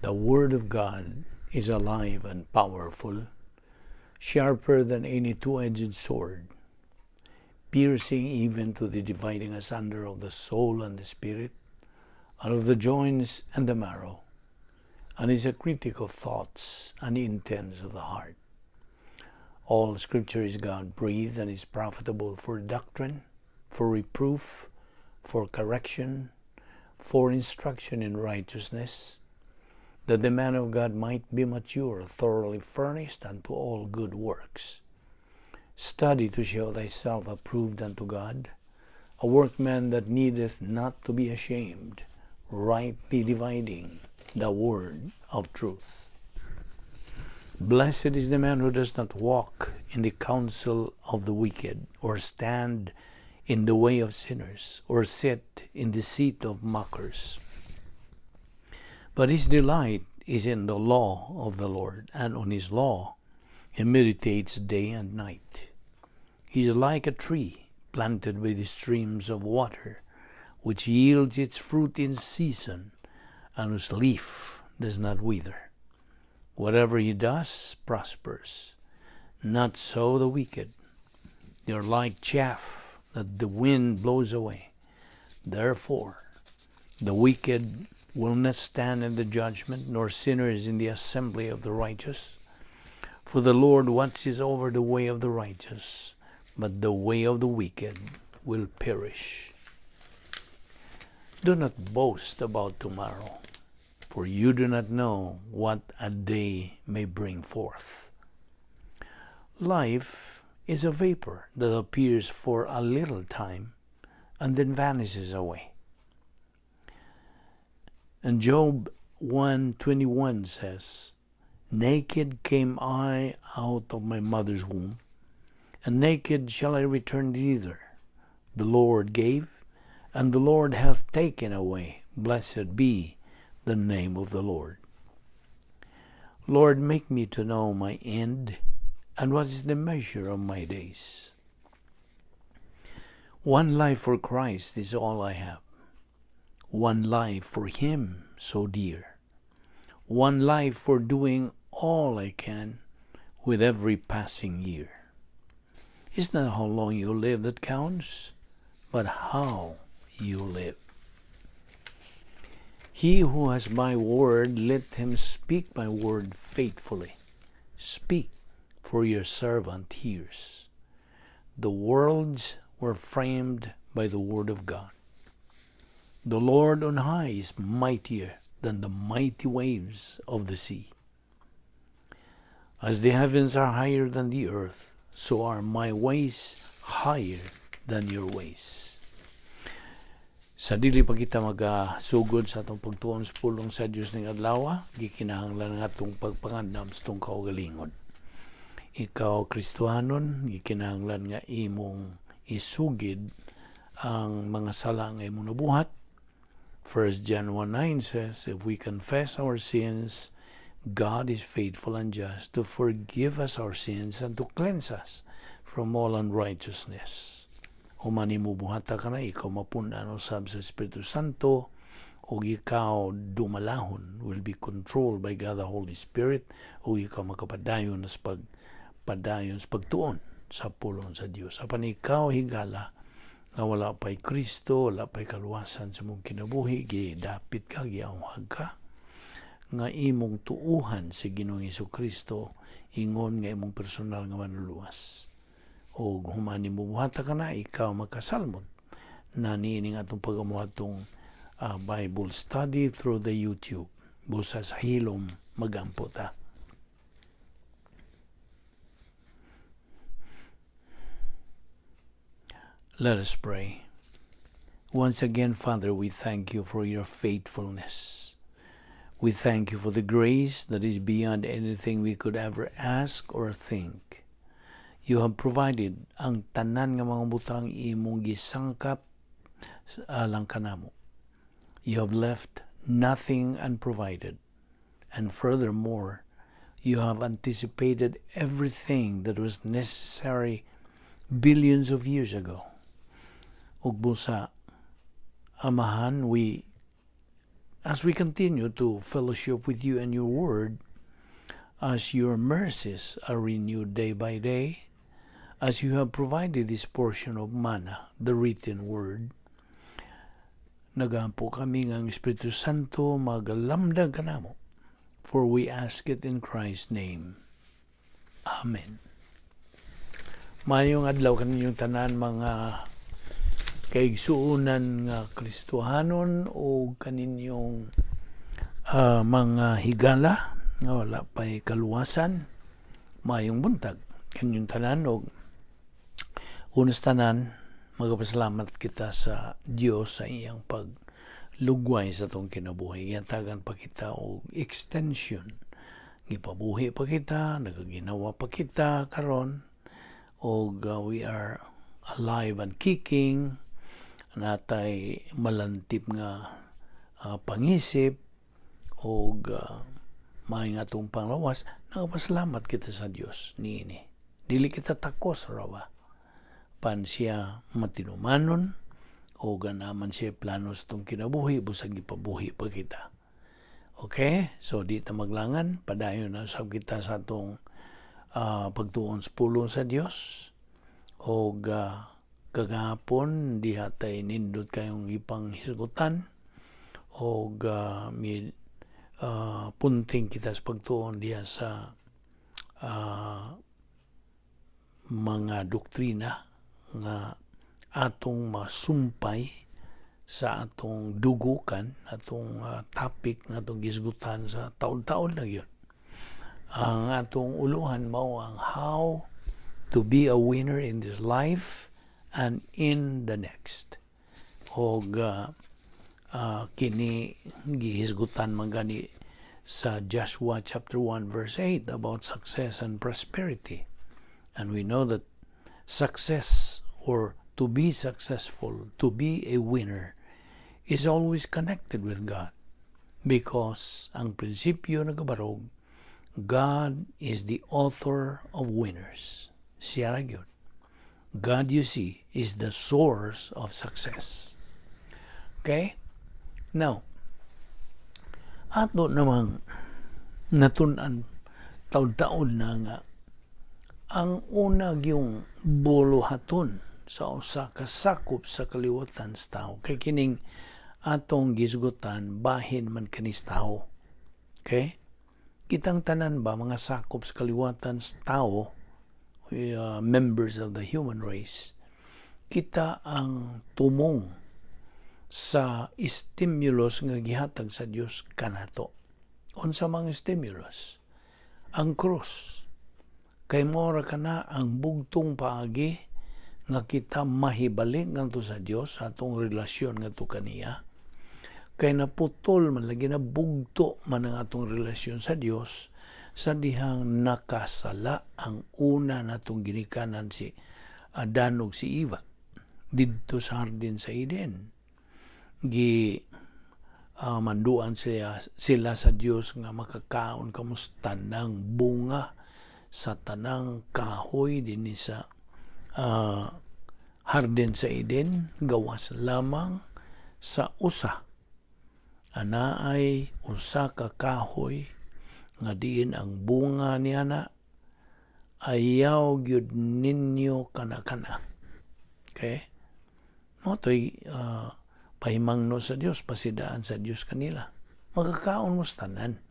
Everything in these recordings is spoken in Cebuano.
The Word of God is alive and powerful, sharper than any two-edged sword, piercing even to the dividing asunder of the soul and the spirit, and of the joints and the marrow, and is a critic of thoughts and intents of the heart. All Scripture is God-breathed and is profitable for doctrine, for reproof, for correction, for instruction in righteousness, that the man of God might be mature, thoroughly furnished unto all good works. Study to show thyself approved unto God, a workman that needeth not to be ashamed, rightly dividing the word of truth. Blessed is the man who does not walk in the counsel of the wicked, or stand in the way of sinners, or sit in the seat of mockers. But his delight is in the law of the Lord, and on his law he meditates day and night. He is like a tree planted by the streams of water, which yields its fruit in season, and whose leaf does not wither. Whatever he does prospers. Not so the wicked. They are like chaff that the wind blows away. Therefore, the wicked will not stand in the judgment, nor sinners in the assembly of the righteous. For the Lord watches over the way of the righteous, but the way of the wicked will perish. Do not boast about tomorrow, for you do not know what a day may bring forth. Life is a vapor that appears for a little time and then vanishes away. And Job 1:21 says, "Naked came I out of my mother's womb, and naked shall I return thither. The Lord gave, and the Lord hath taken away. Blessed be the name of the Lord." Lord, make me to know my end, and what is the measure of my days. One life for Christ is all I have. One life for Him so dear. One life for doing all I can with every passing year. It's not how long you live that counts, but how you live. He who has my word, let him speak my word faithfully. Speak, for your servant hears. The worlds were framed by the word of God. The Lord on high is mightier than the mighty waves of the sea. As the heavens are higher than the earth, so are my ways higher than your ways. Sa dili pa kita magasugod sa atong pagtuon sa pulong sa Dios ning adlaw, gikinahanglan nga atong pagpangandam sa atong kaugalingon. Ikaw Kristohanon, gikinahanglan nga imong isugid ang mga sala nga imong nabuhat. 1 John 1:9 says, "If we confess our sins, God is faithful and just to forgive us our sins and to cleanse us from all unrighteousness." Human nimo buhata kana, ikaw mapun-an usab sa Espiritu Santo ug ikaw dumalahon, will be controlled by God the Holy Spirit, ug ikaw makapadayon sa pagpadayon sa pagtuon sa pulong sa Dios. Apan ikaw higala nga wala pa'y Kristo, wala pa'y kaluwasan sa imong kinabuhi, gidapit ka, gianghag ka, nga imong tuuhan si Ginoong Kristo ingon nga imong personal nga manluluwas. O human nimo buhata kana, ikaw makasalmod na niining atong pagamuhatong Bible study through the YouTube. Busa sa hilom magampo ta. Let us pray. Once again, Father, we thank you for your faithfulness. We thank you for the grace that is beyond anything we could ever ask or think. You have provided ang tanan nga mga butang imong gisangkap alang kanamo. You have left nothing unprovided. And furthermore, you have anticipated everything that was necessary billions of years ago. Ug busa, Amahan, we As we continue to fellowship with you and your word, as your mercies are renewed day by day, as you have provided this portion of manna, the written word, nagampo kami nga ang Espiritu Santo magalamdag kanamo. For we ask it in Christ's name. Amen. Maayong adlaw kaninyong tanan, mga kaigsuonan nga Kristohanon o kaninyong mga higala nga wala pa'y kaluwasan. Maayong buntag kaninyong tanan og unas tanan, magpasalamat kita sa Dios sa iyang paglugway sa atong kinabuhi. Gihatagan pa kita og extension. Gipabuhi pa kita, nagaginawa pa kita karon og we are alive and kicking, natay malantip nga pangisip og maayong atong panglawas. Nagapasalamat kita sa Dios niini. Dili kita takos ra ba, pan siya matinumanon o ganaman siya plano sa atong kinabuhi, busag gipabuhi pa kita. Okay, so di ta maglangan, padayon na sab kita sa atong pagtuon sa pulong sa Dios. Og kagahapon diha tay nindot kayong ipanghisgutan og mi punting kita sa pagtuon diha sa mga doktrina nga atong masumpay sa atong dugukan, atong topic nga atong gisgutan sa taon-taon na gyud. Ang atong uluhan mao ang how to be a winner in this life and in the next. Og kini gihisgutan man gani sa Joshua chapter 1 verse 8 about success and prosperity. And we know that success, or to be successful, to be a winner, is always connected with God. Because ang prinsipyo nagabarog, God is the author of winners. Siya ra gyud. God, you see, is the source of success. Okay? Now, ato namang natun-an taon-taon na nga ang una gyung buluhaton sa usa ka sakop sa kaliwatan sa tao, kay kining atong gisgutan bahin man kini sa tao. Okay? Kitang tanan ba, mga sakop sa kaliwatan sa tao, members of the human race, kita ang tumong sa stimulus nga gihatag sa Dios kanato. Unsa mang stimulus? Ang krus. Kay mora kana ang bugtong paagi nga kita mahibalik ngadto sa Dios sa atong relasyon ngadto kaniya. Kay naputol man lagi, nabugto man ang atong relasyon sa Dios sa dihang nakasala ang una natong ginikanan, si Adan ug si Eva, didto sa hardin sa Eden. Gi manduan sila sa Dios nga makakaon kamo tanang bunga sa tanang kahoy dinhi sa hardin sa Eden, gawas lamang sa usa. Ana ay usa ka kahoy nga diin ang bunga niya na ayaw gyud ninyo kana-kana. Okay? Mao to'y pahimangno sa Dios, pasidaan sa Dios kanila. Magkakaon mo sa tanan.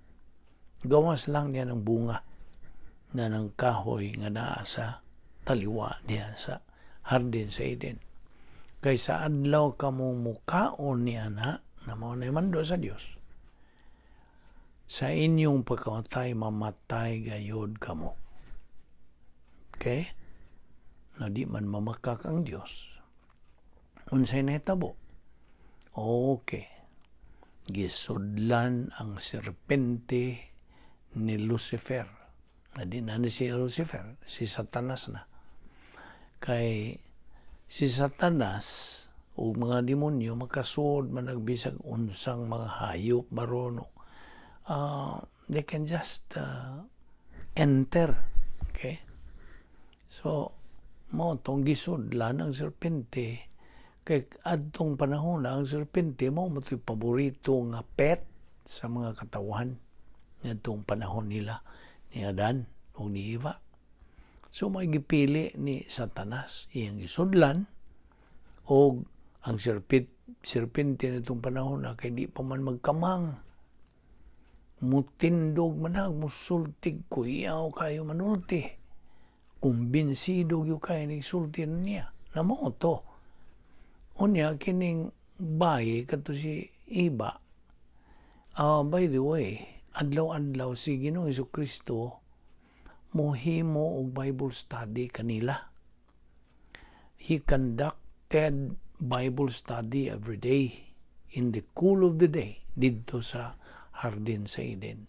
Gawas lang niya ng bunga na ng kahoy nga naa sa taliwa diha sa hardin sa Eden. Kay sa adlaw kamo mukaon niya na, na mao na mando sa Dios, sa inyong pagkamatay, mamatay gayod kamo. Okay? Na di man mamakak ang Dios. Unsay nahitabo? Okay. Gisudlan ang serpente ni Lucifer. Na di na ni si Lucifer, si Satanas na. Kay si Satanas o mga demonyo makasuod man nagbisag unsang mga hayop baron, they can just enter. Okay? So, mao tong gisudlan ang serpente. Kay adtong panahon na ang serpente mao mo to'y paborito nga pet sa mga katawhan ngadtong panahon nila ni Adan ug ni Eva. So may gipili ni Satanas, iyang gisudlan og ang serpente nitong panahon na kay di pa man magkamang, mutindog man, musultig, kuyaw kayo manulti, kumbinsido gyud kayo ni sulti niya na mao to. Unya kining bayi kadto si Eva. By the way, adlaw-adlaw si Ginoong Kristo mohimo og Bible study kanila. He conducted Bible study every day in the cool of the day didto sa hardin sa Eden.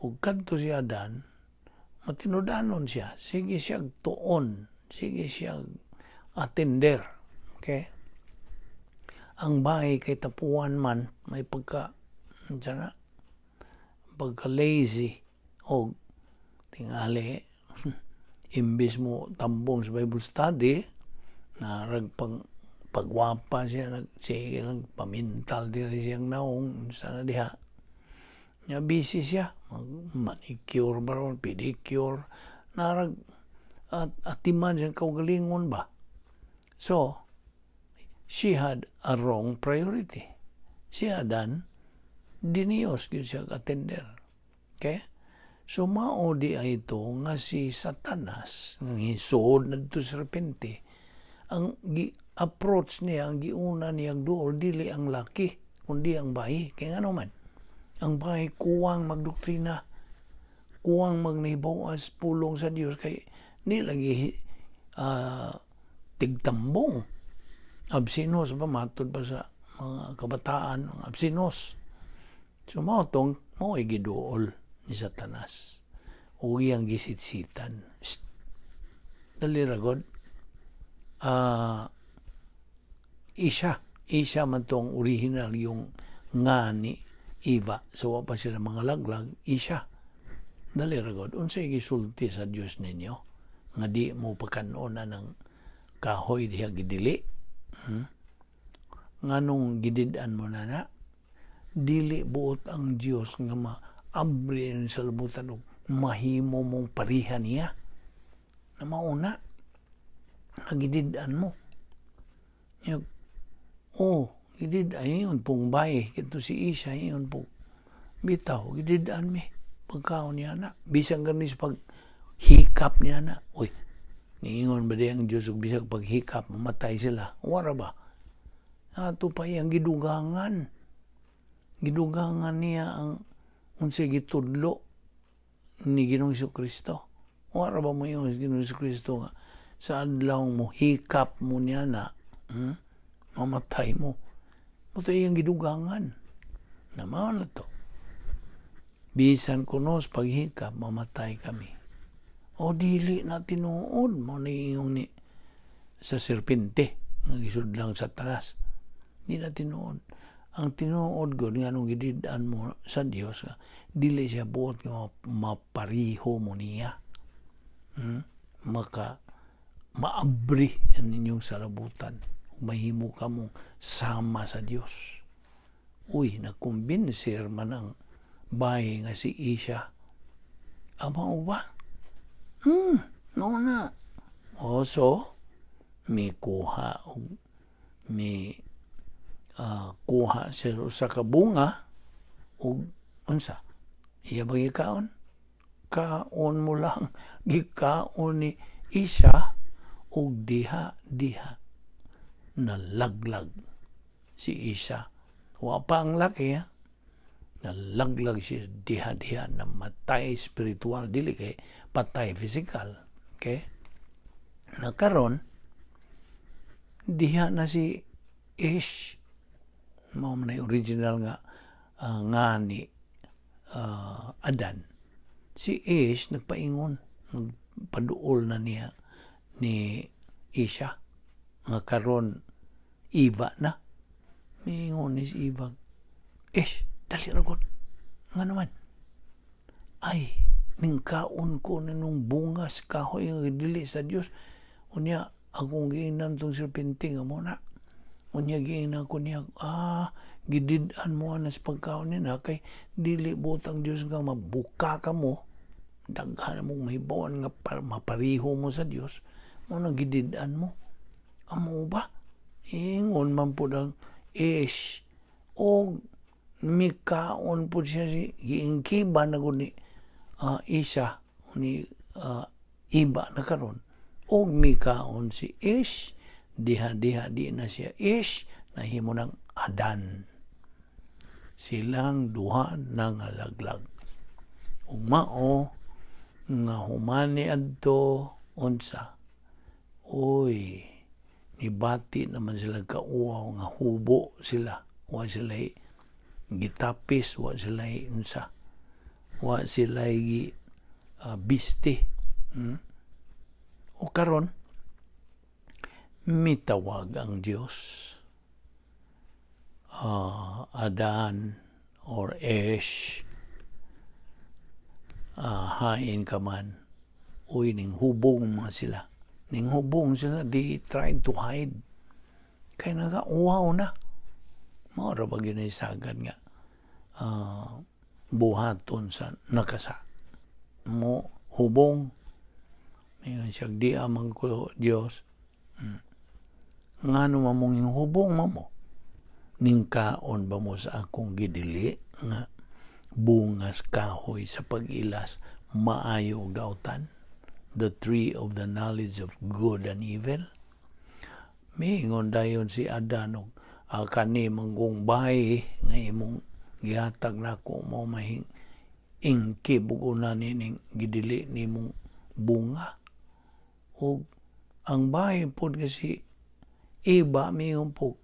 Ug kadto si Adan, matinud-anon siya, sige siya tuon, sige siya attender. Okay? Ang bahay kay tapuan man, may pagka, na, pagka lazy, o tingali, imbis mo tambong sa Bible study, narag pang pagwapa siya, sige lang, pamintal diri siyang naong, sana diha. Nya busy siya, manicure ba ron, pedicure, narag at atiman siyang kaugalingon ba. So, she had a wrong priority. Si Adan, diniyos gyud siya attender. Okay? So mao di ay ito nga si Satanas, nga hisuod na dito sa serpente, ang gi-approach niya, ang giuna niyang duol, dili ang laki, kundi ang bayi. Kaya nga naman, ang bayi kuwang magdoktrina, kuwang magnahibawas pulong sa Dios kay ni lagi tigtambong, absinos ba, matod pa sa mga kabataan, mga absinos. So mao tong mao giduol ni Satanas ug iyang gisitsitan. Shh. Dali ra god. Isa man tong original yung nga ni Eva. So wa pa sila mga laglag, isa. Dali ra god. Unsay gisulti sa Dios ninyo nga di mo pakanon na ng kahoy diha gidili? Hmm? Nganong gidid-an mo na na? Dili buot ang Dios nga maabri sa lubutan og mahimo mong pariha niya. Na mauna, nga gidid-an mo. Yag, oh, gidid ay yun pong bayi, kito si Isha, yun pong bitaw, gidid-an mi, pagkaon niya na. Bisan ganis pag hikap niya na. Uy, niingon ba di ang Diyos ug bisag paghikap, mamatay sila? Wara ba? Ato pa iyang gidugangan. Gidugangan niya ang unsay gitudlo ni Ginoong Kristo. Wara ba mo yung Ginoong Kristo nga sa adlaw mo hikap mo niya na, mamatay mo? Mo iyang gidugangan. Na mao na to. Bisan kunos paghikap, mamatay kami. O dili na tinuod mo ni ni sa serpente nga gisudlang sa Satanas. Di na tinuod. Ang tinuod gud nga nung gidid-an mo sa Dios, dili siya buot nga mapariho mo niya. Maka maabri ang inyong salabutan. Mahimo ka mong sama sa Dios. Uy, nagkumbinser man ang bayi nga si Isha. Ama o ba? No na. O so, mi kuha og mi kuha siya usa ka bunga ug unsa iya ba gikaon? Kaon mo lang, gikaon ni Isha ug diha diha nalaglag si Isha. Wa pa ang laki ha? Nalaglag siya diha diha, namatay spiritual, dili kay patay physical. Okay? Nakaron diha na si Ish, mao man ay original nga nga ni Adan. Si Ish nagpaingon, nagpaduol na niya ni Isha nga karon Eva na. Miingon ni si Eva, "Ish, dali ra gud." Nga naman? "Ay, ningkaon ko na nung bunga sa kahoy nga dili sa Dios. Unya, akong giingnan tong serpente nga mo na." Unya giingnan ko niya, "Gidid-an mo ana sa pagkaon nina kay dili buot ang Dios nga mabuka ka mo, daghan mong mahibaw-an nga mapariho mo sa Dios, mao nang gidid-an mo." Amo ba? Ingon man pud ang Ish og mikaon pud siya, si giingkiban na gud ni Isa ni Iba na karon, og mikaon si Ish, diha-diha di na siya Ish, nahimo ng Adan. Silang duha nangalaglag. Ug mao nga humani adto unsa, uy, nibati naman sila kauwaw nga hubo sila, wa sila gitapis, wa sila unsa, wa sila gi biste. O karon mitawag ang Dios, "Adan or Ish, hain ka man?" Uy, ning hubong mga sila. Ning hubong sila, they tried to hide. Kay nagauwaw na. Mao ra ba gyud sagad nga buhaton sa nakasa? Mo hubong. Mayon siya, "Di amang ko, Dios." "Ngano man mong hubong mo? Ning kaon ba mo sa akong gidili nga bungas kahoy sa pag-ilas maayo ug dautan, the tree of the knowledge of good and evil?" Miingon dayon si Adan og, "Kani manggong bayi nga imong gihatag nako mo mahing ingkib ug una ning gidili nimong bunga." Ug ang bayi pod nga si Iba miingon po,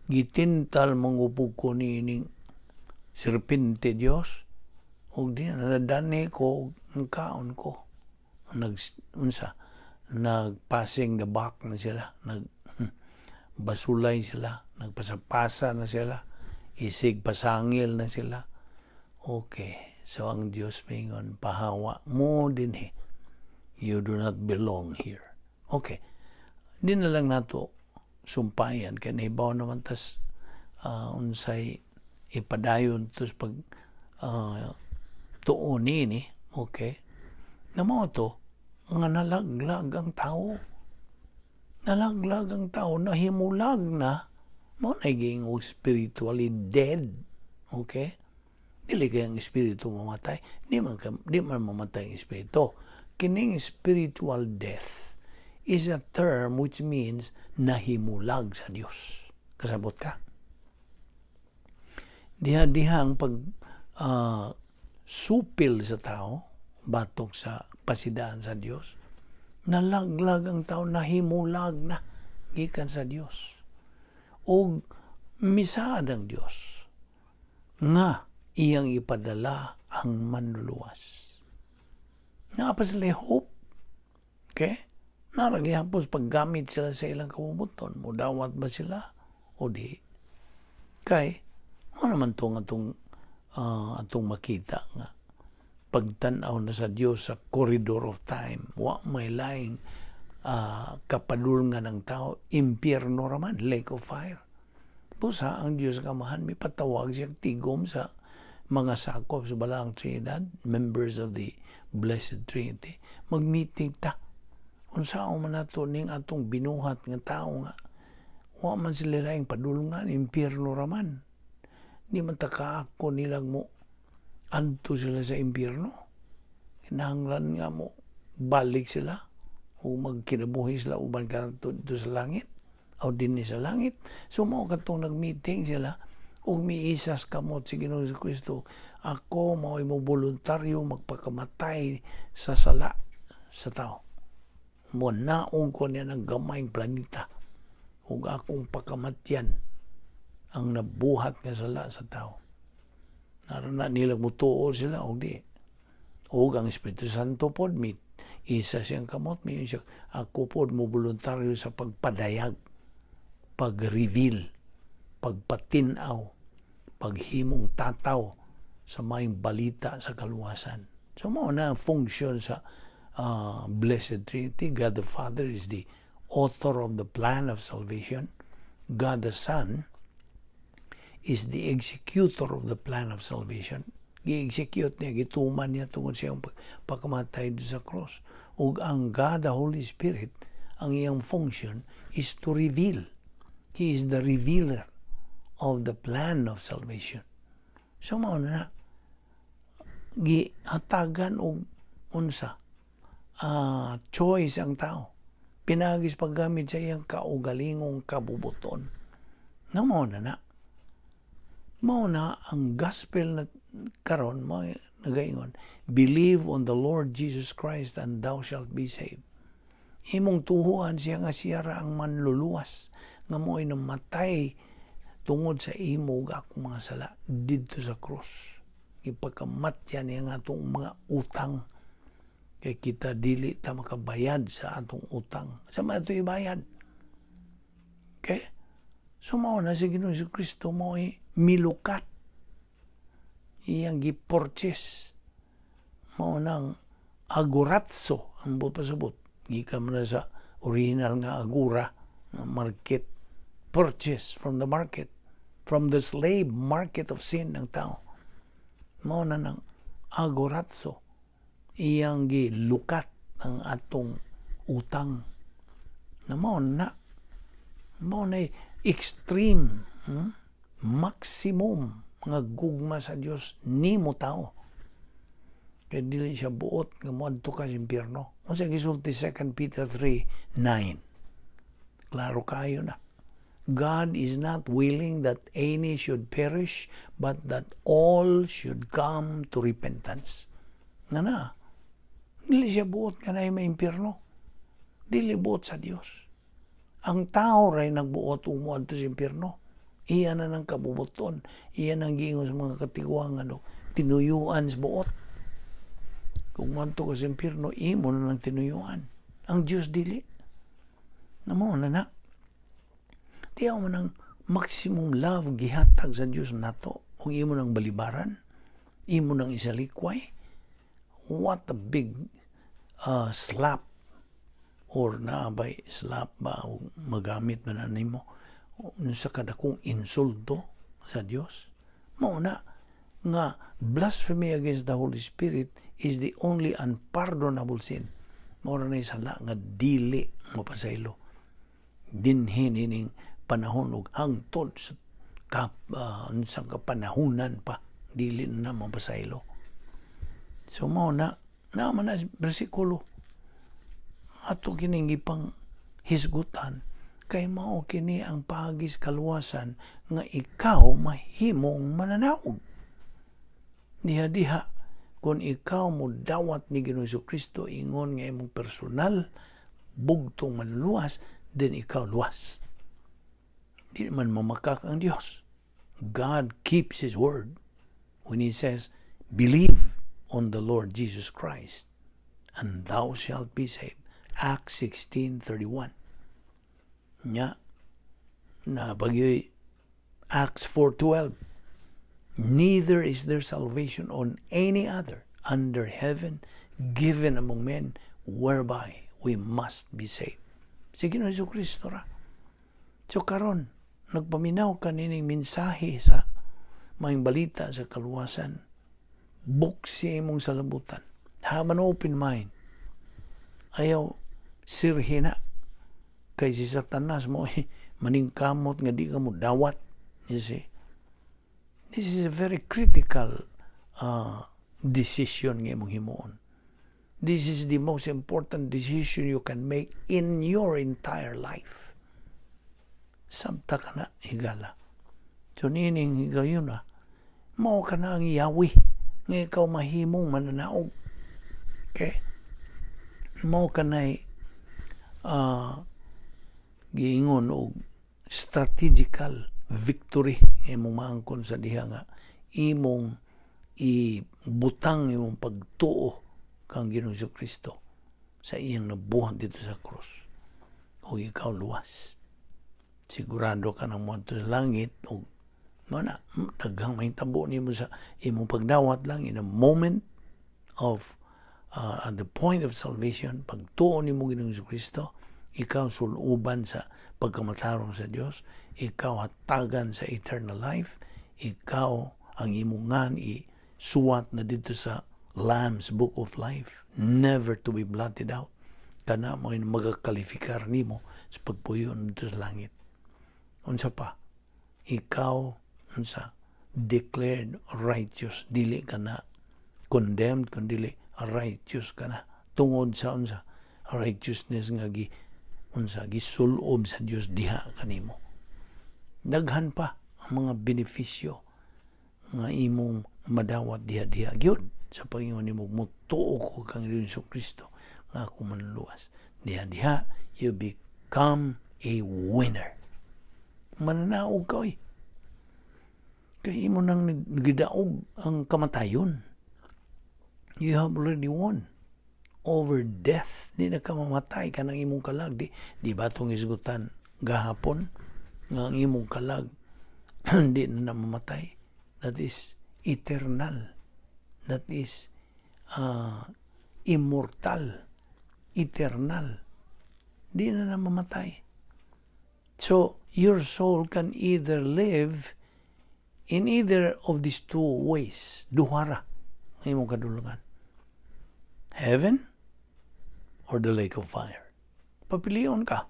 "Gitintal mangupog ko niining serpente, Dios, ug di nadani ko, ang kaon ko." Nag unsa, nag-passing the buck na sila, nag basulay sila, nagpasapasa na sila, isig pasangil na sila. Okay, so ang Dios mingon, "Pahawa mo dinhi. You do not belong here." Okay, di na lang nato sumpayan kay nahibaw naman tas unsay ipadayon tos pag tuon ni. Okay, na mao to nga nalaglag ang tao, nalaglag ang tao, nahimulag na, mao na giingog spiritually dead. Okay, dili kay ang espiritu mamatay, di man mamatay ang espiritu. Kining spiritual death is a term which means nahimulag sa Dios. Kasabot ka? Diha-diha ang pag supil sa tao batok sa pasidaan sa Dios, nalaglag ang tao, nahimulag na gikan sa Dios. Og misaad ang Dios nga iyang ipadala ang Manluluwas. Naa pa sila hope. Okay? Naa ra gihapon paggamit sila sa ilang kabubut-on. Mudawat ba sila? O di? Kay, ano naman itong atong makita nga pagtanaw na sa Dios sa corridor of time, wa may laing kapadulngan ng tao, impyerno raman, lake of fire. Busa ang Dios Kamahan may patawag siya tigom sa mga sakop sa Balaang Trinidad, members of the Blessed Trinity. Mag-meeting ta. Unsaon man nato ning atong binuhat nga tao nga wa man sila laing padulngan, impyerno raman? Di man ta kaako nilang mo adto sila sa impyerno. Kinahanglan nga mo balik sila o magkinabuhi sila uban kanato dito sa langit o dinhi sa langit. So mao katong nag-meeting sila ug miisas kamot si Ginoong Kristo, "Ako mao mo voluntaryo magpakamatay sa sala sa tao. Mo naong ko niya ng gamayng planeta ug akong pakamatyan ang nabuhat nga sala sa tao." Naron na nila mutuo sila og di. Ug ang Espiritu Santo pod mit isa siyang kamot, may siya, "Ako pod mo voluntaryo sa pagpadayag, pag-reveal, pagpatinaw, paghimong tataw sa maayong balita sa kaluwasan." So mao na ang function sa Blessed Trinity. God the Father is the author of the plan of salvation. God the Son is the executor of the plan of salvation. Gi-execute niya, gituman niya tungod sa iyang pagkamatay sa cross. Ug ang God the Holy Spirit, ang iyang function is to reveal. He is the revealer of the plan of salvation. So mao na gihatagan og unsa choice ang tao pinaagi sa paggamit sa iyang kaugalingong kabubuton na mao na na mao na ang gospel na karon mao nagaingon, "Believe on the Lord Jesus Christ and thou shalt be saved." Imong tuhuan siya nga siya ra ang manluluwas nga mo'y namatay tungod sa imo ug akong mga sala didto sa cross. Ipakamatya niya nga atong mga utang kay kita dili ta makabayad sa atong utang sa mga ito ibayad. Okay, so mao na si Ginoong Kristo mo'y milukat, iyang gi-purchase. Mao nang agorazo ang buot pasabot, gikan man na sa original nga agora nga market, purchase from the market, from the slave market of sin ng tao. Mao na nang agorazo, iyang gilukat ang atong utang na mao na extreme, Maximum nga gugma sa Dios nimo tao kay dili siya buot nga moadto ka sa impyerno. Unsa gisulti 2 Peter 3:9? Klaro kayo na. God is not willing that any should perish, but that all should come to repentance. Nga na, dili siya buot nga naay maimpyerno. Dili buot sa Dios. Ang tao ray nagbuot ug moadto sa impyerno. Iya na ng kabubuton. Iya nang giingon sa mga katigwangan o tinuyuan sa buot. Kung moadto ka sa impyerno, imo na nang tinuyuan. Ang Dios dili. Namo na na. Tiyaw mo ng maximum love gihatag sa Dios nato. Kung imo nang balibaran, imo nang isalikway, what a big slap or naabay slap ba o magamit man na nimo sa kadakong insulto sa Dios. Mao na nga blasphemy against the Holy Spirit is the only unpardonable sin. Mao ra na sala nga dili mapasaylo dinhi nining panahon ug hangtod sa kap sa kapanahunan pa, dili na mapasaylo. So mao na na man na bersikulo ato kining gipang hisgutan kay mao kini ang paagi sa kaluwasan nga ikaw mahimong mananaog. Diha-diha kung ikaw mo dawat ni Ginoong Kristo ingon nga imong personal bugtong manluluwas, then ikaw luwas. Di man mamakak ang Dios. God keeps His word when He says, "Believe on the Lord Jesus Christ and thou shalt be saved." Acts 16:31. Nya, na bagyoy Acts 4:12. Neither is there salvation on any other under heaven given among men whereby we must be saved. Sige na Kristo ra. So karon, nagpaminaw ka nining mensahe sa maayong balita sa kaluwasan. Buksi imong salabutan. Have an open mind. Ayaw sirhina kay si Satanas mo maningkamot nga di ka mo dawat. You see? This is a very critical decision nga imong himuon. This is the most important decision you can make in your entire life. Samta ka na, higala. So, nining higayon na, mao ka na ang yawi nga ikaw mahimong mananaog. Okay? Mao ka na giingon og strategical victory nga imong maangkon sa diha nga imong ibutang imong pagtuo kang Ginoong Kristo sa iyang nabuhat didto sa krus o ikaw luwas. Sigurado ka nang moadto sa langit o mo na daghang mahitabo nimo sa imong pagdawat lang in a moment of at the point of salvation. Pagtuo nimo Ginoong Kristo, Ikaw suluban sa pagkamatarong sa Dios, ikaw hatagan sa eternal life, ikaw ang imong ngan isuwat na didto sa Lamb's Book of Life, never to be blotted out. Kana mo magakalifikar nimo sa pagpuyo didto sa langit. Unsa pa? Ikaw unsa, declared righteous, dili ka na condemned kun dili righteous ka na tungod sa unsa, righteousness nga gi unsa, gisulob sa Dios diha kanimo. Daghan pa ang mga benepisyo nga imong madawat diha diha gyud sa Panginoon nimo mutuo ko kang Hesus Kristo nga ako manluwas. Diha diha you become a winner. Mananaog ka oy. Kay imo nang gidaog ang kamatayon. You have already won over death. Di na ka mamatay ka ng imong kalag. Di ba itong isgutan gahapon nga ang imong kalag di na namamatay? That is eternal. That is immortal. Eternal. Di na namamatay. So, your soul can either live in either of these two ways. Duhara ang imong kadulungan. Heaven or the lake of fire. Papilion ka.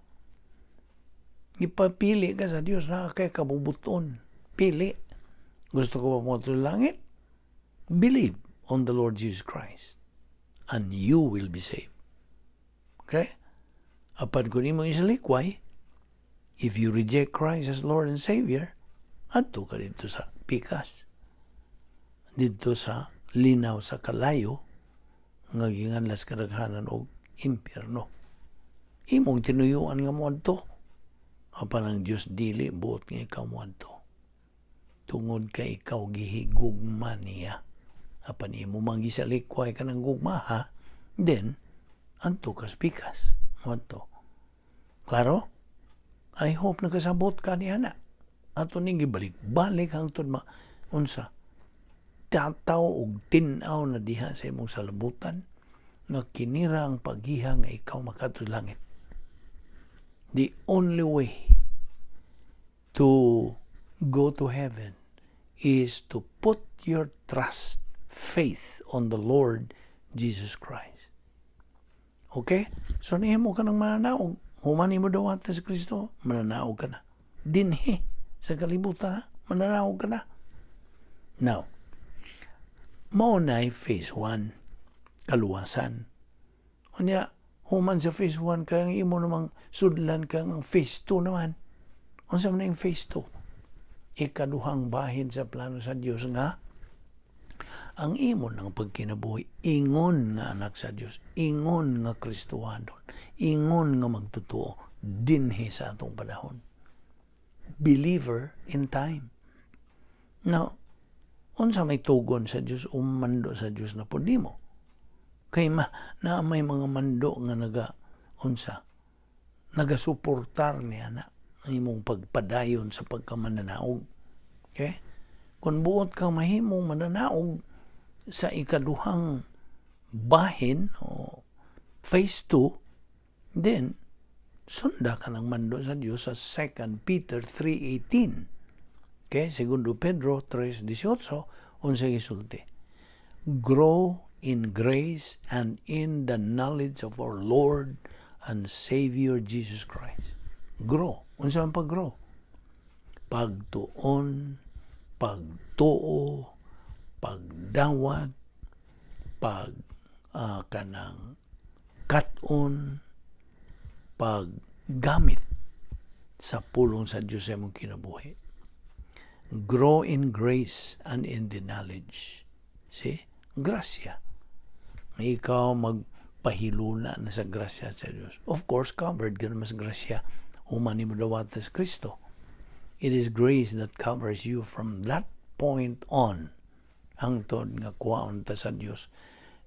Ipapili ka sa Dios na kay kabubuton. Pili. Gusto ko ba mo sa langit? Believe on the Lord Jesus Christ and you will be saved. Okay? Apan kung imo isalikway, if you reject Christ as Lord and Savior, adto ka didto sa pikas. Didto sa linaw sa kalayo nga ginganlas kadaghanan og impyerno. Imong tinuyuan nga moadto. Apan ang Dios dili buot nga ikaw moadto. Tungod kay ikaw gihigugma niya. Apan imo man gisalikway kanang gugma ha, then adto kas pikas moadto. Klaro? I hope nakasabot ka niya na. Ato ning gibalik-balik hangtod ma unsa, tataw og tin-aw na diha sa imong salabutan nga kinira ang paggiha nga ikaw makadto langit. The only way to go to heaven is to put your trust, faith on the Lord Jesus Christ. Okay? So nihimo ka ng mananaog. Human mo dawat sa Kristo, mananaog ka na. Dinhi sa kalibutan, mananaog ka na. Now, mao na phase 1, kaluwasan. Unya, human sa phase 1, kaya ang imo namang sudlan kang ang phase 2 naman. Unsa man ang phase 2? Ikaduhang bahin sa plano sa Dios nga ang imo ng pagkinabuhi ingon nga anak sa Dios, ingon nga Kristohanon, ingon nga magtotoo dinhi sa atong panahon. Believer in time. Now, unsa may tugon sa Dios o mando sa Dios na pud nimo? Kay ma, na may mga mando nga naga unsa, nagasuportar niya na ang imong pagpadayon sa pagkamananaog. Okay? Kung buot kang mahimong mananaog sa ikaduhang bahin o phase 2, then sunda ka ng mando sa Dios sa 2 Peter 3:18. Okay, Segundo Pedro 3:18, unsa gisulti? Grow in grace and in the knowledge of our Lord and Savior Jesus Christ. Grow. Unsa ang pag-grow? Pagtuon, pagtuo, pagdawat, pag kanang kat-on, paggamit sa pulong sa Diyos sa imong kinabuhi. Grow in grace and in the knowledge. See? Grasya. Ikaw magpahiluna na sa grasya sa Diyos. Of course, covered ka naman sa grasya human mo dawat sa Kristo. It is grace that covers you from that point on hangtod nga kuwaon ta sa Dios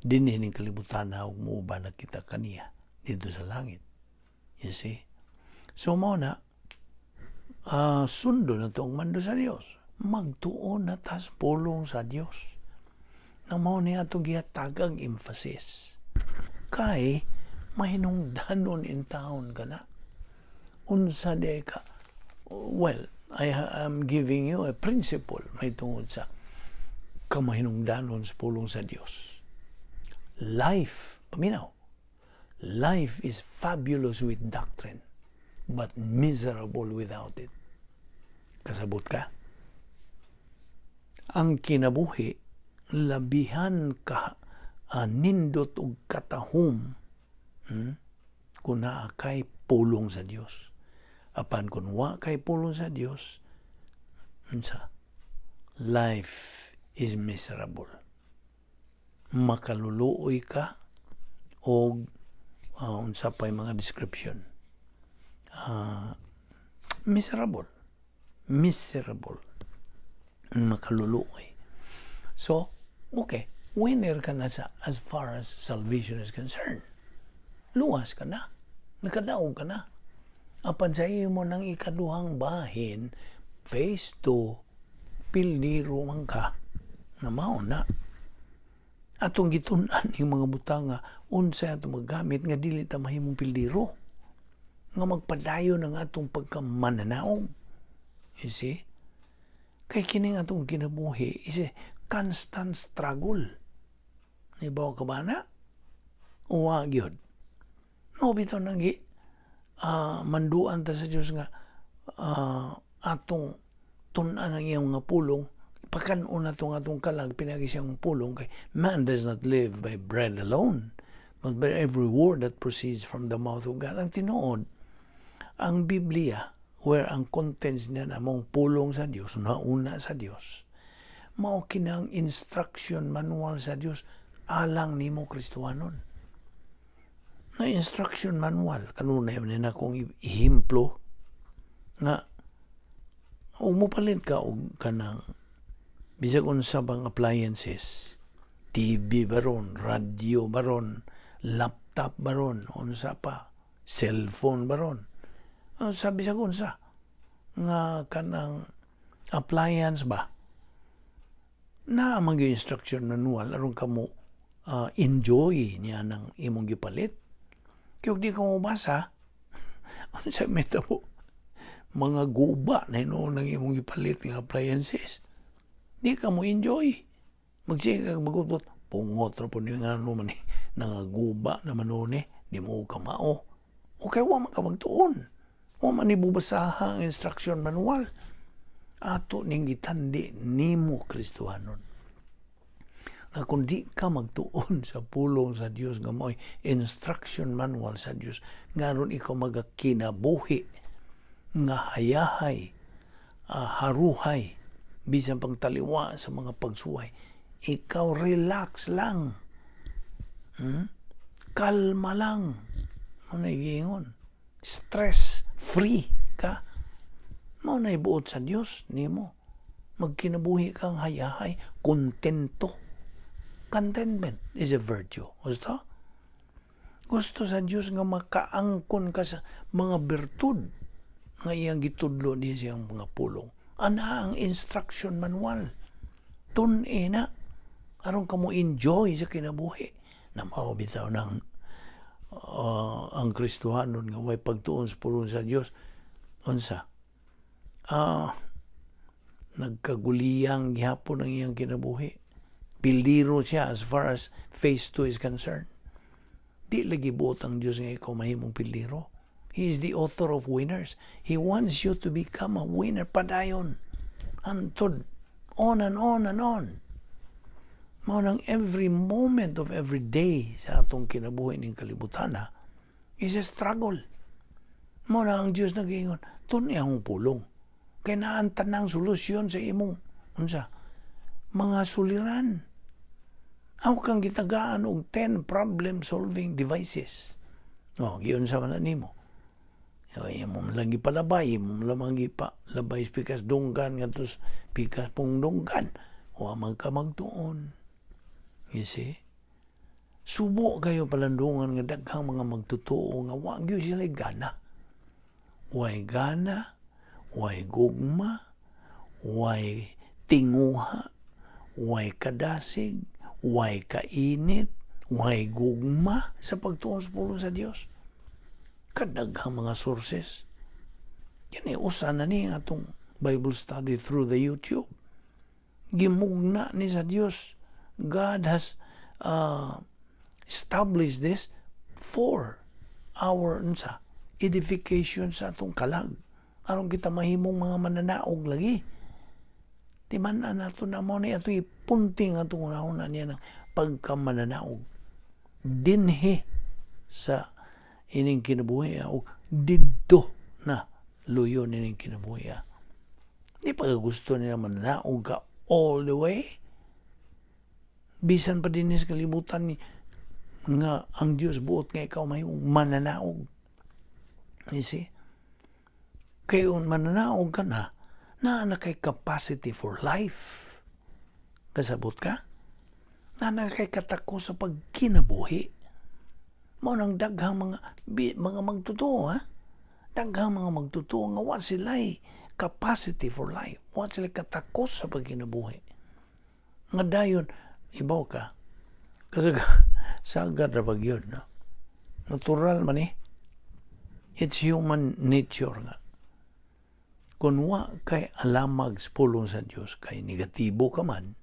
dinhi ning kalibutan na ug muuban na kita kaniya didto sa langit. You see? So mao na sundo na toong mando sa Dios. Magtuon na tas pulong sa Dios. Na mao niya atong gihatagag emphasis. Kay mahinungdanon in town ka na. Unsa di ka? Well, I am giving you a principle may tungod sa kamahinungdanon sa pulong sa Dios. Life, paminaw, life is fabulous with doctrine, but miserable without it. Kasabot ka? Ang kinabuhi, labihan ka nindot og katahom kung naa kay pulong sa Dios. Apan kung wa kay pulong sa Dios, unsa? Life is miserable. Makaluluoy ka og unsa pa'y mga description. Miserable. Miserable. Makaluluoy. So, okay, winner ka na sa as far as salvation is concerned. Luwas ka na. Nakadaog ka na. Apan sa imo ng ikaduhang bahin, phase 2, pildiro man ka na mao na. Atong gitun-an yung mga butanga, unsa atong magamit nga dili ta mahimong pildiro. Nga magpadayon ang atong pagkamananaog. You see? Kay kining atong kinabuhi is a constant struggle. Nibaw ka ba na? Uwa gyud. Mao bitaw nang manduan ta sa Dios nga atong tun-an ang iyang mga pulong, ipakan-on nato ang atong kalag pinagi siyang pulong, kay man does not live by bread alone but by every word that proceeds from the mouth of God. Ang tinuod, ang Biblia, where ang contents niya na mong pulong sa Dios, nauna sa Dios, mao kinang instruction manual sa Dios alang nimo Kristohanon. Na instruction manual kanunay man na akong ehemplo nga ug mopalit ka og kanang bisag unsa bang appliances, TV baron, radyo baron, laptop baron, unsa pa, cellphone baron, sabi sa unsa nga kanang appliance ba, na man instruction manual aron kamo enjoy niya ng imong gipalit. Kay di ka mobasa, unsa may tabo, mga guba na hinuon ang imong gipalit nga appliances. Di ka mo enjoy. Magsige ka magutot, pungot ra po niyo nga ano man eh, nangaguba naman noon eh, di mo ka mao. Okay, wa man ka magtuon. Wa man ni bubasaha ang instruction manual. Ato ning gitandi nimo Kristohanon. Nga kung di ka magtuon sa pulong sa Dios nga mo'y instruction manual sa Dios, nga aron ikaw magakinabuhi nga hayahay, haruhay, bisan pagtaliwa sa mga pagsuway, ikaw relax lang. Kalma lang. Mao na giingon. Stress free ka. Mao na ibuot sa Dios nimo. Magkinabuhi kang hayahay, kontento. Contentment is a virtue. Gusto? Gusto sa Dios nga makaangkon ka sa mga bertud nga iyang gitudlo niya siyang mga pulong. Ana ang instruction manual. Tun-i na aron ka mo enjoy sa kinabuhi. Na mao bitaw ng ang Kristohanon nga way pagtuon sa pulong sa Dios, unsa, nagkaguliyang gihapon ang iyang kinabuhi. Pildiro siya as far as phase 2 is concerned. Di lagi buot ang Dios nga ikaw mahimong pildiro. He is the author of winners. He wants you to become a winner padayon hantod on and on and on. Mao nang every moment of every day sa atong kinabuhi ning kalibutan is a struggle. Mao na ang Dios nag-ingon, tun-i akong pulong. Kay naan tanang solusyon sa imong unsa mga suliran. Ako kang gitagaan og 10 problem solving devices. Oh, giunsa man na nimo? Imo man lang gipalabay, imo man lang gipalabay sa pikas dunggan ngadto sa pikas pungdunggan. Wa man ka magtuon. You see? Subo kayo palandungan nga daghang mga magtotoo nga wa gyud sila gana. Way gana, way gugma, way tinguha, way kadasig, way kainit, way gugma sa pagtuon sa pulong sa Dios. Kadaghang mga sources. Kini usa na ni atong Bible study through the YouTube. Gimugna ni sa Dios. God has established this for our unsa, edification sa atong kalag, aron kita mahimong mga mananaog lagi. Di man na nato na mo ni ato ipunting atong unahuna niya ng pagkamananaog dinhi sa ining kinabuhi o didto na luyo nining kinabuhi. Di pa gusto nila mananaog ka all the way. Bisan pa din sa kalibutan ni nga ang Dios buot nga ikaw mahimong mananaog. You see? Kay mananaog ka na, naa na kay capacity for life. Kasabot ka? Naa na kay katakos sa pagkinabuhi. Mao nang daghang mga magtotoo, ha? Daghang mga magtotoo nga wa sila capacity for life. Wa sila katakos sa pagkinabuhi. Nga dayon, ibaw ka. Kasi sagad ra gyud, no? Natural man eh. It's human nature nga. Kung wa kay alamag sa pulong sa Dios, kay negatibo ka man,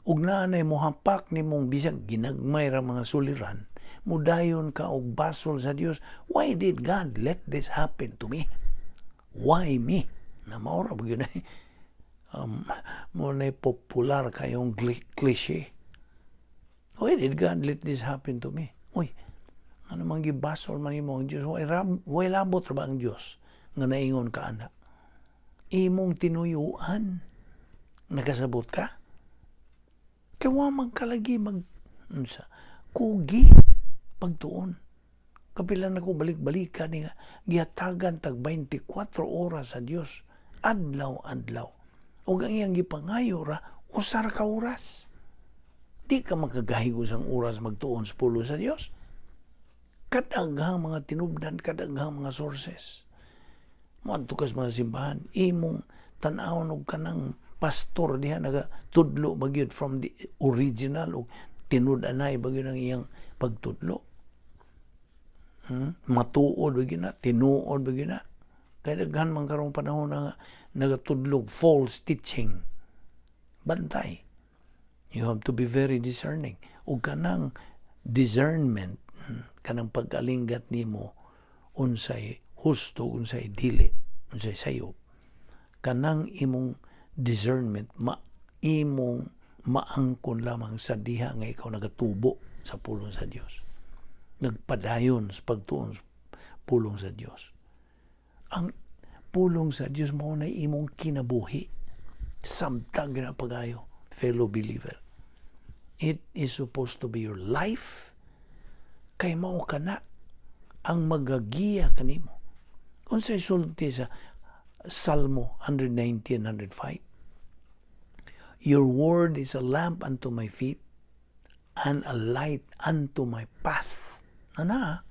ug naa nay mohapak nimong bisag ginagmay ra mga suliran, mudayon ka og basol sa Dios. "Why did God let this happen to me? Why me?" Na mao ra gyud ay mo na popular kayong cliche. "Why did God let this happen to me?" Uy, ano man gibasol man nimo ang Dios? Way labot ra ba ang Dios nga naingon ka ana? Imong tinuyuan. Nakasabot ka? Kay wa man kalagi mag unsa, kugi pagtuon. Kapila na ko balik-balikan nga gihatagan tag 24 oras sa Dios adlaw-adlaw. Ug ang iyang gipangayo ra usa ra ka oras. Di ka makagahig usang oras magtuon sa pulong sa Dios. Kadaghang mga tinubdan, kadaghang mga sources. Moadto ka sa mga simbahan, imong tan-awon og kanang pastor diha nagatudlo ba gyud from the original o tinud-anay ba gyud ang iyang pagtudlo. Matuod ba gyud na, tinuod ba gyud na. Kay daghan man karong panahon na nagatudlog false teaching. Bantay. You have to be very discerning. Ug kanang discernment, kanang pag-alinggat nimo unsay husto, unsay dili, unsay sayop. Kanang imong discernment ma imong maangkon lamang sa diha nga ikaw nagatubo sa pulong sa Dios. Nagpadayon sa pagtuon sa pulong sa Dios. Ang pulong sa Dios mao na imong kinabuhi. Samtang ginapagayo, fellow believer. It is supposed to be your life. Kay mao kana ang magagiya kanimo. Unsay sulti sa Salmo 119, 105? "Your word is a lamp unto my feet and a light unto my path." Ana.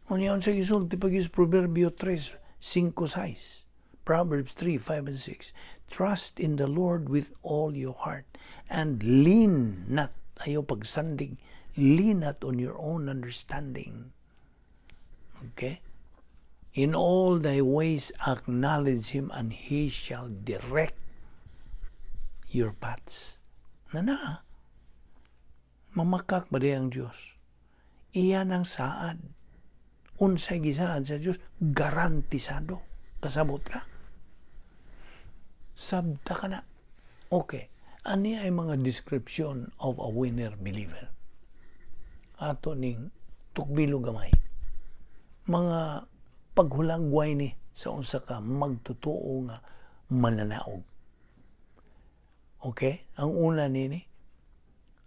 Unya unsay gisulti pag sa Proverbio 3, 5, 6? Proverbs 3, 5 and 6. "Trust in the Lord with all your heart and lean not," ayaw pagsandig, "lean not on your own understanding." Okay? "In all thy ways acknowledge him and he shall direct your paths." Na na, mamakak ba di ang Diyos? Iyan ang saad. Unsay gisaad sa Diyos, garantisado. Kasabot ka? Sabta ka na. Okay. Ani ay mga description of a winner believer? Ato ning tukbilo gamay. Mga paghulagway ni sa unsa ka magtotoo nga mananaog. Okay? Ang una nini,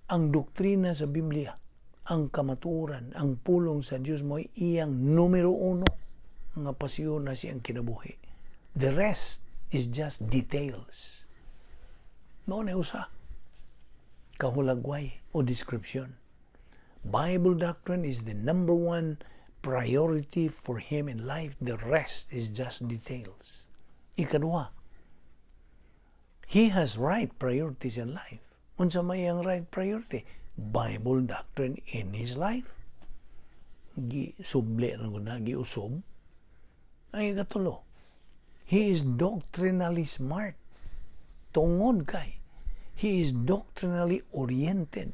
ang doktrina sa Biblia, ang kamatuoran, ang pulong sa Dios mo iyang numero uno nga pasyon na siyang kinabuhi. The rest is just details. Mao na usa kahulagway o description. Bible doctrine is the number one priority for him in life. The rest is just details. Ikaduha, he has right priorities in life. Unsa may ang right priority? Bible doctrine in his life. Gi suble na na giusob. Ang ikatulo, he is doctrinally smart. Tungod kay he is doctrinally oriented.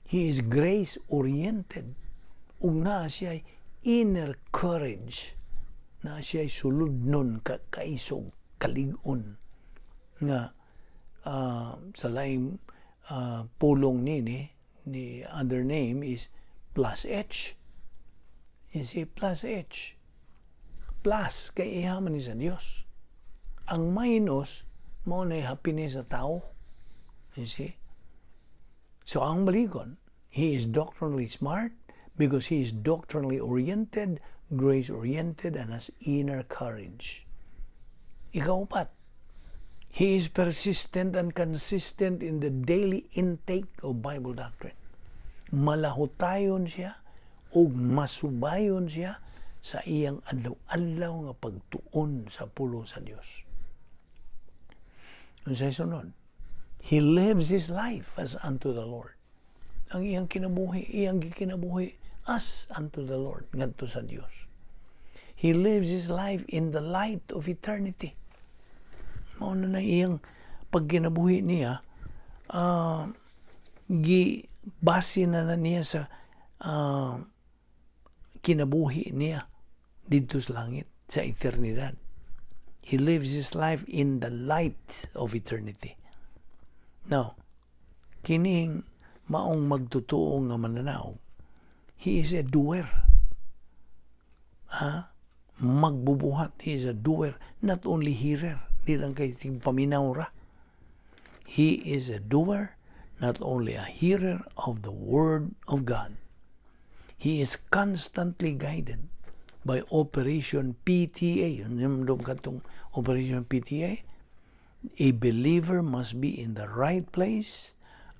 He is grace-oriented. Ug naa siya inner courage. Naa siya suludnon ka kaisog, kalig-on nga sa laing pulong nini, the other name is plus H. You see, plus H. Plus, kay iha man ni sa Dios. Ang minus, mao na happiness sa tao. You see? So ang balikon, he is doctrinally smart because he is doctrinally oriented, grace-oriented, and has inner courage. Ikaupat, he is persistent and consistent in the daily intake of Bible doctrine. Malahutayon siya ug masubayon siya sa iyang adlaw-adlaw nga pagtuon sa pulong sa Dios. Unsay sunod? He lives his life as unto the Lord. Ang iyang kinabuhi, iyang gikinabuhi as unto the Lord, ngadto sa Dios. He lives his life in the light of eternity. Mao na na iyang pagkinabuhi niya, gi base na na niya sa kinabuhi niya didto sa langit, sa eternidad. He lives his life in the light of eternity. Now, kining maong magtutuo nga mananaw, he is a doer. Ha? Magbubuhat. He is a doer, not only hearer. Di lang kay paminaw ra. He is a doer, not only a hearer of the Word of God. He is constantly guided by Operation PTA. Yun yung katong Operation PTA. A believer must be in the right place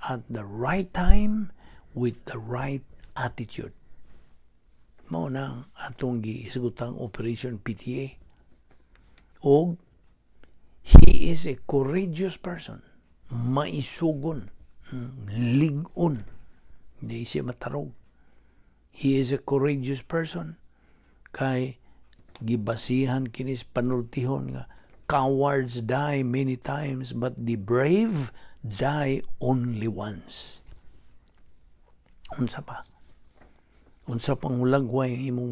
at the right time with the right attitude. Mao na ang atong gihisgutang Operation PTA. Og he is a courageous person. Maisugon, lig-on. Hindi siya matarog. He is a courageous person. Kay gibasihan kinis panultihon nga cowards die many times, but the brave die only once. Unsa pa? Unsa pang hulagway ang imong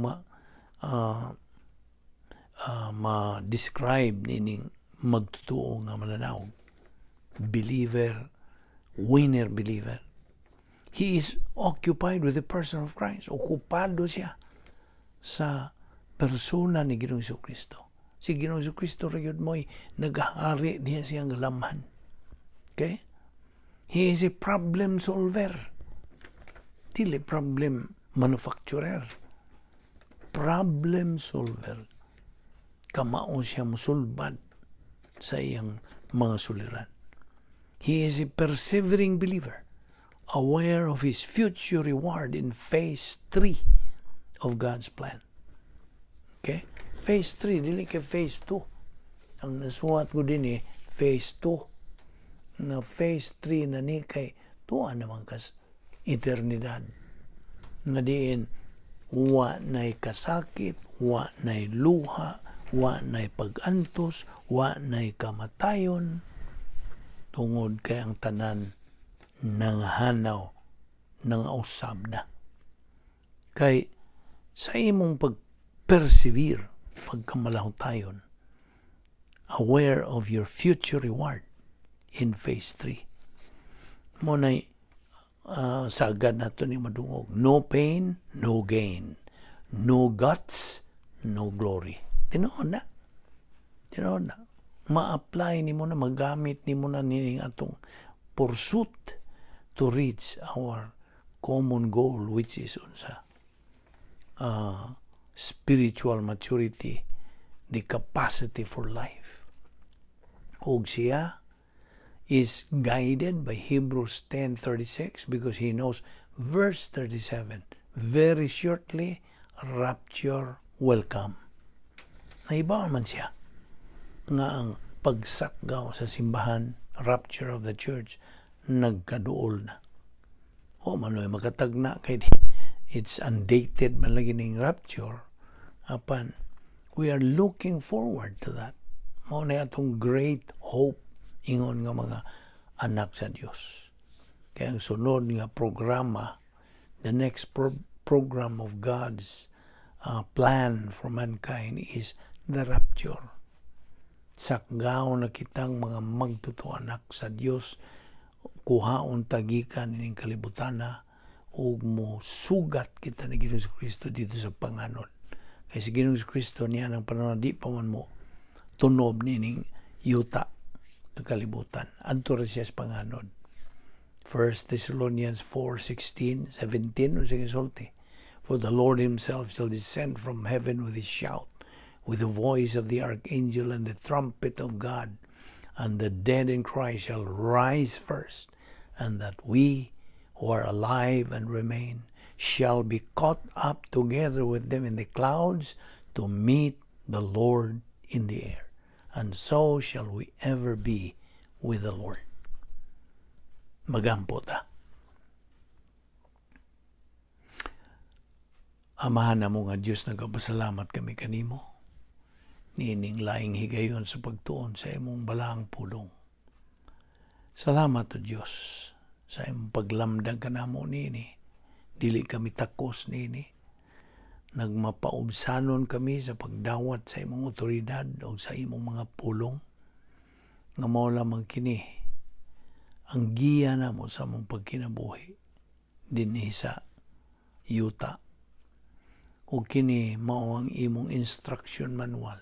ma-describe nining magtutuo nga mananaw? Believer, winner believer. He is occupied with the person of Christ. Okupado siya sa persona ni Ginoong Kristo. Si Ginoong Kristo ra gyud mo'y naghahari niya siyang lamhan. Okay? He is a problem solver. Dili problem manufacturer. Problem solver. Kamao siya musulbad sa iyang mga suliran. He is a persevering believer, aware of his future reward in phase 3 of God's plan. Okay? Phase 3, dili kay phase 2. Ang nasuwat ko din eh, phase 2. Na phase 3 na ni kay tuwa naman kas eternidad. Nga diin, wa na'y kasakit, wa na'y luha, wa na'y pag-antos, wa na'y kamatayon, tungod kay ang tanan nangahanaw, nangausab na. Kay sa imong pag-persevere, pagkamalahutayon, aware of your future reward in phase 3. Mao na'y sagad nato ni madungog. No pain, no gain. No guts, no glory. Tinuod na. Tinuod na. Ma-apply nimo na, magamit nimo na nining atong pursuit to reach our common goal, which is unsa? Spiritual maturity, the capacity for life. Og siya is guided by Hebrews 10:36 because he knows verse 37, very shortly rapture will come. Naibaw man siya nga ang pagsakgaw sa simbahan, rapture of the church, nagkaduol na. O manoy makatagna kay it's undated man lagi ning rapture, apan We are looking forward to that. Mao na atong great hope ingon nga mga anak sa Dios. Kaya ang sunod nga programa, the next program of God's plan for mankind is the rapture. Sakgaw na kitang mga magtotoo anak sa Dios, kuhaon ta gikan ining kalibutana ug mo sugat kita ni Ginoong Kristo dito sa panganod. Kay si Ginoong Kristo niya ng panahon di pa man mo tunob nining yuta ng kalibutan. Adto ra siya sa panganod. 1 Thessalonians 4:16, 17, unsa gisulti? "For the Lord himself shall descend from heaven with his shout, with the voice of the archangel and the trumpet of God, and the dead in Christ shall rise first, and that we who are alive and remain shall be caught up together with them in the clouds to meet the Lord in the air. And so shall we ever be with the Lord." Magampo ta. Amahan namo nga Dios, nagapasalamat kami kanimo niining laing higayon sa pagtuon sa imong balaang pulong. Salamat o Dios sa imong paglamdag kanamo niini. Dili kami takos niini. Nagmapaubsanon kami sa pagdawat sa imong otoridad o sa imong mga pulong nga mao lamang kini ang giya namo sa among pagkinabuhi dinhi sa yuta, ug kini mao ang imong instruction manual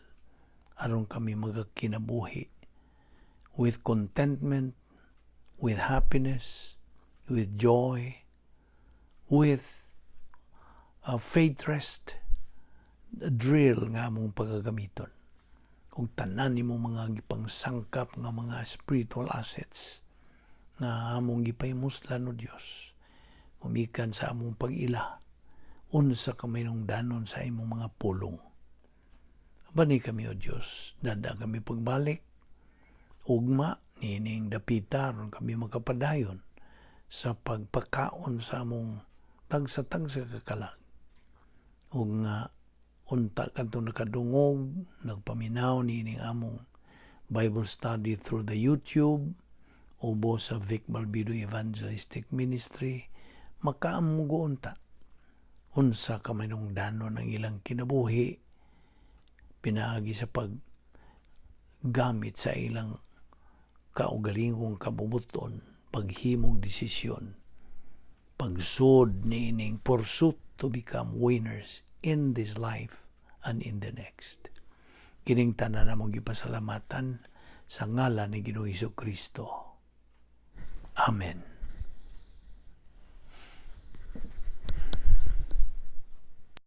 aron kami magakinabuhi with contentment, with happiness, with joy, with a faith rest drill nga among pagagamiton ug tanan nimo mga gipangsangkap nga mga spiritual assets nga among gipahimuslan o Dios gumikan sa among pag-ila unsa ka danon sa imong mga pulong. Bani kami o Dios, dada kami pagbalik ugma nining dapita aron kami makapadayon sa pagpakaon sa among tagsa-tagsa ka kalag. Ug nga unta kadtong nakadungog, nagpaminaw niining among Bible study through the YouTube ubo sa Vic Balbido Evangelistic Ministry, makaamgo unta unsa ka mahinungdanon ang ilang kinabuhi pinaagi sa paggamit sa ilang kaugalingong kabubuton, paghimog desisyon, pagsud niining pursuit to become winners in this life and in the next. Kining tanan among gipasalamatan sa ngalan ni Ginoong Kristo. Amen.